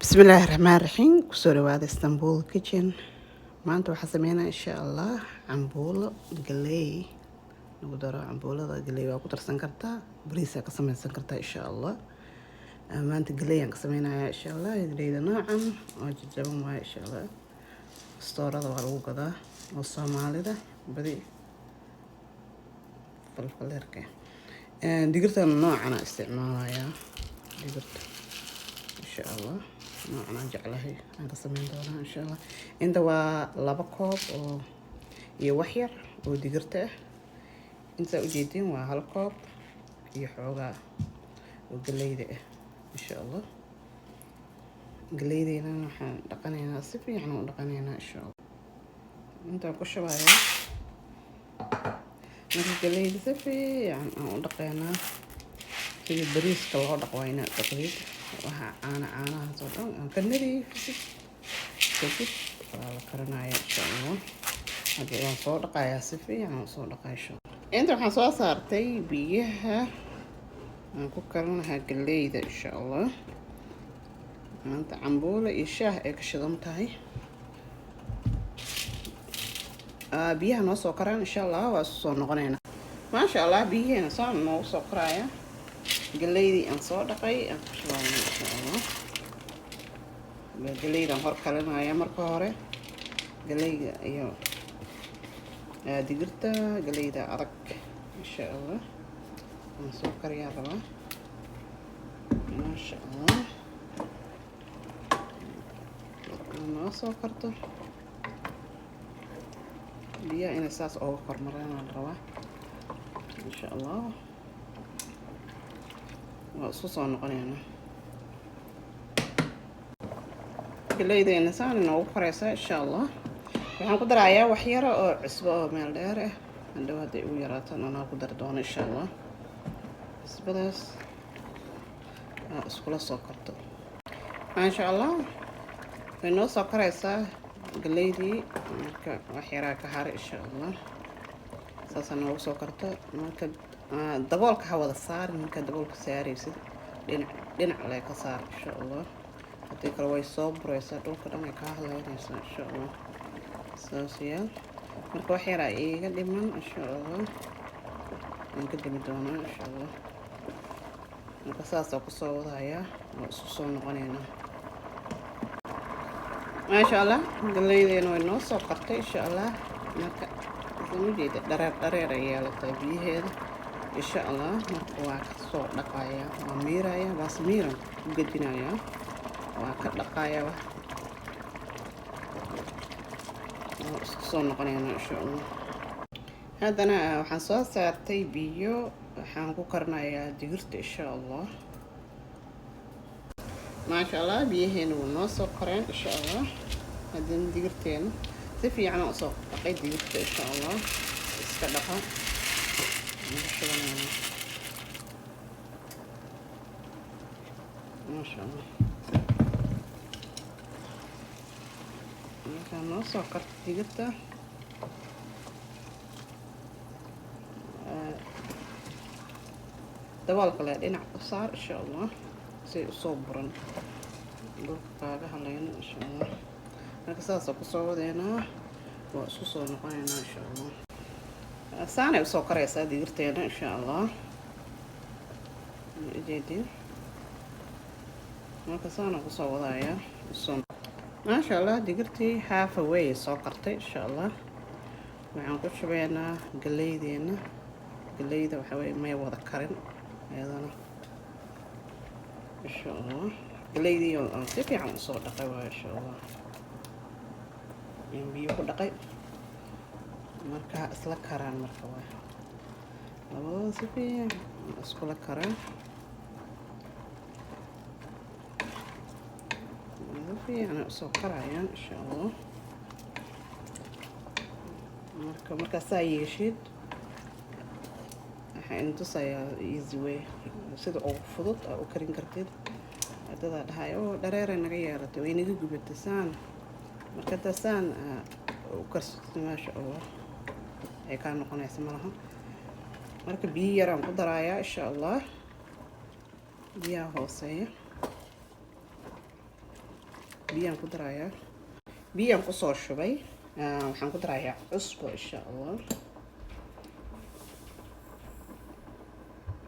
Bismillaahi Raxmaan Raxiim. Kusoo dhawaada Istanbul Kitchen. Maanta waxaa sameynaa, insha Allah, cambuulo galey lagu daro. Cambuulada galey waa ku darsan kartaa, bariisaa ka sameysan kartaa, insha Allah. Maanta galey aan ka sameynaya, insha Allah. Galeyda noocan oo jajaban waaye, insha Allah. Stoorada waa lagu gadaa oo Soomaalida badi falfaleerka. Digirtan noocan aan isticmaalayaa, digirta, insha Allah. Noocan aan jeclahay aan ka sameyn doonaa, insha Allah. Inta waa 2 koob oo iyo wax yar oo digirta ah. Intaa ujeedin waa 1 koob iyo xoogaa oo galeyda ah, insha Allah. Galeydeyna waxaan dhaqanaynaa, si fiican u dhaqanaynaa, insha Allah. Intaan ku shubayaa. Marka galeyda si fiican aan u dhaqaynaa, sidii bariiska loo dhaqo waa inaad dhaqdid. Waxaa caana caanahaas oo dhan aan ka nadiifisid, kadib waa la karinaya, insha Allah. Hadda waan soo dhaqayaa, si fiican aan soo dhaqaya, insha Allah. Inta waxaan soo saartay biyaha aan ku karin lahaa galeyda, insha Allah. Maanta cambuulo iyo shaah ay ka shidan tahay. Biyaha noo soo karaan, insha Allah. Waa isu soo noqonaynaa. Maasha Allah, biyihiina saan noogu soo karaya. Galeydii aan soo dhaqay aan ku shubaayna, insha Allah. Galeydaan hor karinaya marka hore, galeyda iyo digirta. Galeyda adag, insha Allah, aan soo kariyaa rabaa. Maasha Allah, noo soo karto. Biyaha inay saas ooga kormareen la rabaa, insha Allah. Waa isku soo noqonaynaa. Galeydayna saan inoogu koreysaa, insha Allah. Waxaan ku darayaa wax yaro oo cusbo oo meel dheer ah. Hadhow hadday ugu yaraataan anaa ku dari doono, insha Allah. Cusbadaas aa iskula soo karto. Maasha Allah, way noo soo karaysaa galeydii. Marka wax yaraa ka haray, insha Allah. Saasaa noogu soo karto. Marka daboolka ha wada saarin. Markaa daboolka saaraysid, dhinac dhinac lee ka saar, insha Allah. Haddii kale way soo bureysaa, dhulka dhan ay kaa haleynaysaa, insha Allah. Saas yaal. Marka wax yaraa iiga dhiman, insha Allah, waan ka dimi doonaa, insha Allah. Marka saasaa kusoo wadayaa, waa isku soo noqonaynaa. Maasha Allah, galeydeena way noo soo qartay, insha Allah. Marka isma jeeda, dhareer dhareer ay yeelataa biyaheeda, insha Allah. Marka waa kasoo dhaqaya, waa miiraya, baas miiran ku gedinayaa, waa ka dhaqaya. Wax waa isku soo noqonaynaa, insha Allah. Haddana waxaan soo saartay biyo, waxaan ku karinayaa digirta, insha Allah. Maasha Allah, biyaheena wuu noo soo koreen, insha Allah. Haddana digirteena si fiican aan usoo dhaqay digirta, insha Allah. Iska dhaqa. Ku shubanayna, maasha Allah. Markaa noo soo karta digirta, daboolka le dhinac u saar, insha Allah, si usoo buran, dhulka kaaga haleyno, insha Allah. Marka saasoo kusoo wadeynaa, waa isku soo noqoneynaa, insha Allah. Saanay usoo karaysaa digirteena, insha Allah. Ujeedin, marka saana kusoo wadayaa usoo. Maasha Allah, digirtii half away soo kartay, insha Allah. Waxaan ku shubeynaa galeydeena. Galeyda waxa weye may wada karin iyadana, insha Allah. Galeydii aan si fiican usoo dhaqay waayo, insha Allah, ayaan biyo ku dhaqay. Marka isla karaan, marka waay labadooda si fiican iskula karaan, si fiican ay usoo karayaan, insha Allah. Marka markaasaa yeeshid, waxaa idin tusayaa easy way, sida ugu fudud aa u karin kartid. Dadaa dhahay oo dhareeray naga yeelatay, way naga gubatay saan. Marka haddaa saan u karsatid, maasha Allah, ay kaa noqonaysa malaha. Marka biyo yaraan ku darayaa, insha Allah, biyaha hooseeya. Biyaan ku darayaa, biyaan kusoo shubay. Waxaan ku darayaa cusbo, insha Allah.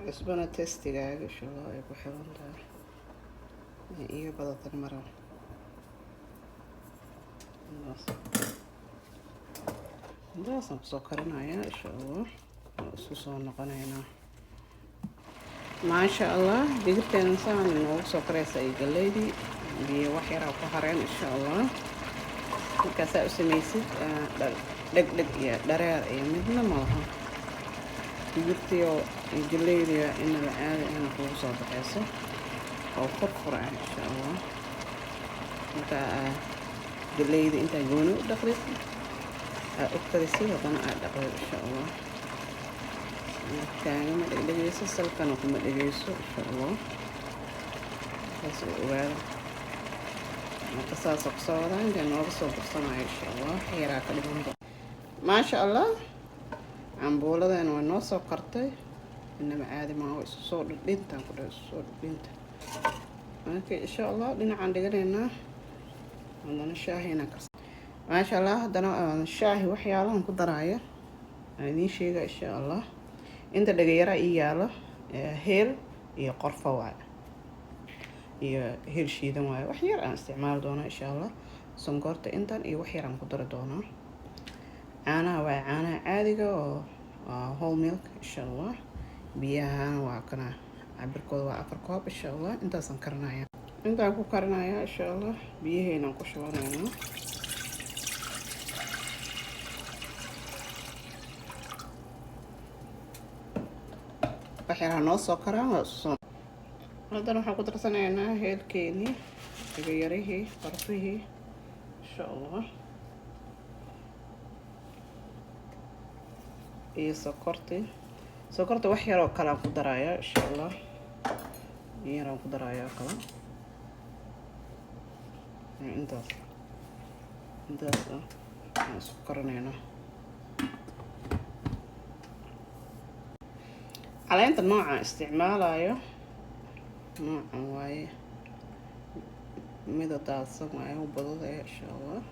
Cusbana taste-igaaga, insha Allah, ay ku xiran tahay, iga badatan mara. Intaas intaasaan kusoo karinayaa, insha Allah. Waa isku soo noqonaynaa. Maasha Allah, digirteena saan inoogu soo karaysa iyo galeydii. Biyo wax yaraa ku hareen, insha Allah. Markaasaa u samaysid, dheg dheg iyo dhareer iyo midna ma laha. Digirtiyo iyo galeydiyo inaba caadi ahna kugu soo baxayso oo furfur ah, insha Allah. Marka galeyda intaa gooni u dhaqdid, aad u karisid, haddana aad dhaqdid, insha Allah, kaagama dhegdhegayso, salkana kuma dhegayso, insha Allah. Saas u ogaada. Marka saasa kusoo wadaa intay nooga soo bursanayo, insha Allah. Wax yaraa ka dhimanba. Maasha Allah, cambuuladeena waa noo soo kartay. Inaba caadi maa, waa isu soo dhidhintaan ku dhahay, isu soo dhidhinta. Marka, insha Allah, dhinacaan dhiganaynaa. Haddana shaahina karsa. Maasha Allah, haddana shaahi waxyaalahan ku daraya aan idiin sheega, insha Allah. Inta dhagayara ii yaalo, heel iyo qorfo waay, iyo heel shiidan waaye. Wax yar aan isticmaali doonaa, insha Allah. Sonkorta intan iyo wax yar aan ku dari doonaa. Caanaha waa caanaha caadiga oo whole milk, insha Allah. Biyahana waa kana, cabirkooda waa 4 koob, insha Allah. Intaasaan karinaya, intaan ku karinaya, insha Allah. Biyaheynaan ku shubanaynaa. Wax yar ha noo soo karaan. Waa isu soo. Haddana waxaan ku darsanaynaa heelkeenii, dhagayarihii, qarfihii, insha Allah, iyo sokortii. Sokorta wax yaroo kale aan ku darayaa, insha Allah. Yaraan ku darayaa kale. Intaas intaas aan isku karinaynaa. Caleenta nooca isticmaalayo noocan waaye, mida daadsan waaye, badada, insha Allah,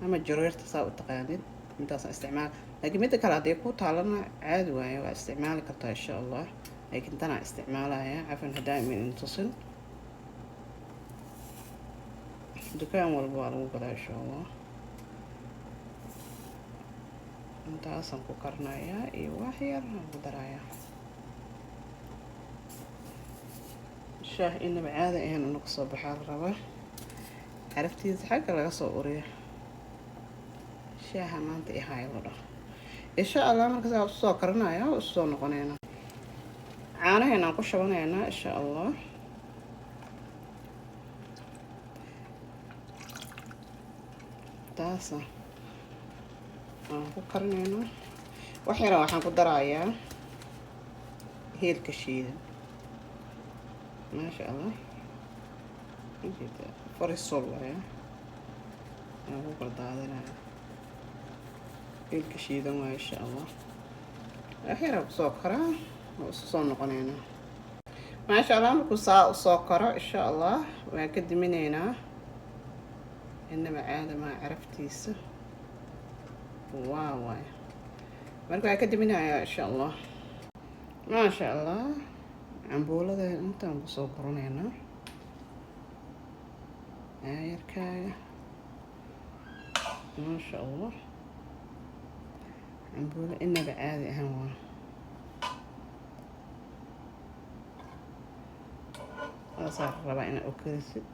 ama jareerta saa u taqaanid. Intaasaan isticmaal, laakiin midda kale haddii ku taalana caadi waaye, waa isticmaali kartaa, insha Allah. Laakiin tanaa isticmaalaya. Cafan, hadaa imin tusin. Dukaan walba waa lagu gadaa, insha Allah. Intaasaan ku karinayaa iyo wax yar aan ku darayaa. Shaah inaba caadi ahayn inu kasoo baxaa la rabaa, caraftiisa xagga laga soo uriyo. Shaaha maanta ihaaya la dhaho, insha Allah. Marka saa isu soo karinaya, isu soo noqonayna. Caanaheena aan ku shubanaynaa, insha Allah. Taasa aan ku karinaynaa. Wax yara waxaan ku darayaa heelka shiidan. Maasha Allah, ujeeda, farisol waaya aan ku kala daadinaya. Heelka shiidan waaya, insha Allah. Wax yara kusoo karaa, waa isu soo noqonaynaa. Maasha Allah, markuu saa usoo karo, insha Allah, waan ka diminaynaa. Inaba caadamaa, caraftiisa waa waay. Marka waan ka diminayaa, insha Allah. Maasha Allah, cambuulada intaan kusoo guranaynaa. Aayarkaaga, maasha Allah, cambuulo inaba caadi ahaan waa. Saasaa rabaa inaad u karisid.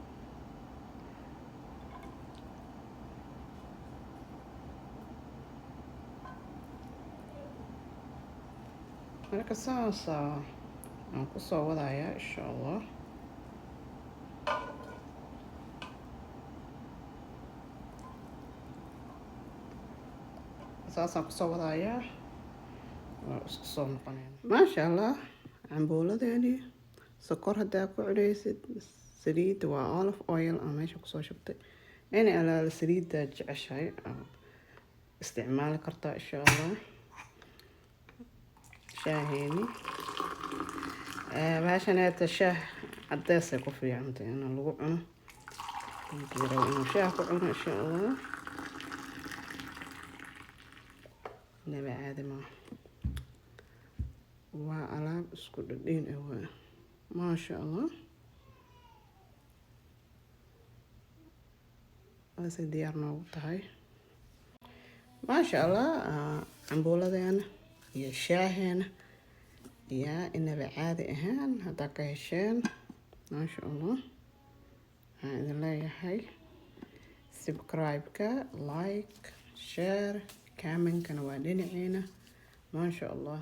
Marka saasaa aan kusoo wadayaa, insha Allah. Saasaan kusoo wadayaa, waa isku soo noqonayna. Maasha Allah, cambuuladeeni sokor haddaa ku cunaysid, saliidda waa olive oil aan meesha kusoo shubtay. Inay alaala saliidda jeceshahay isticmaali kartaa, insha Allah. Shaaheeni bahashan hata shaah cadees ay ku fiicantay in lagu cuno. Ninkii rabo inuu shaah ku cuno, insha Allah, naba caadi maaha. Waa alaab isku dhadhiin ah, waa maasha Allah. Waasay diyaar noogu tahay, maasha Allah. Cambuuladeena iyo shaaheena yaa inaba caadi ahaan. Haddaa ka hesheen, maasha Allah, waxaan idin leeyahay subscribe-ka, like, share, comment-kana waa dhinaciina, maasha Allah.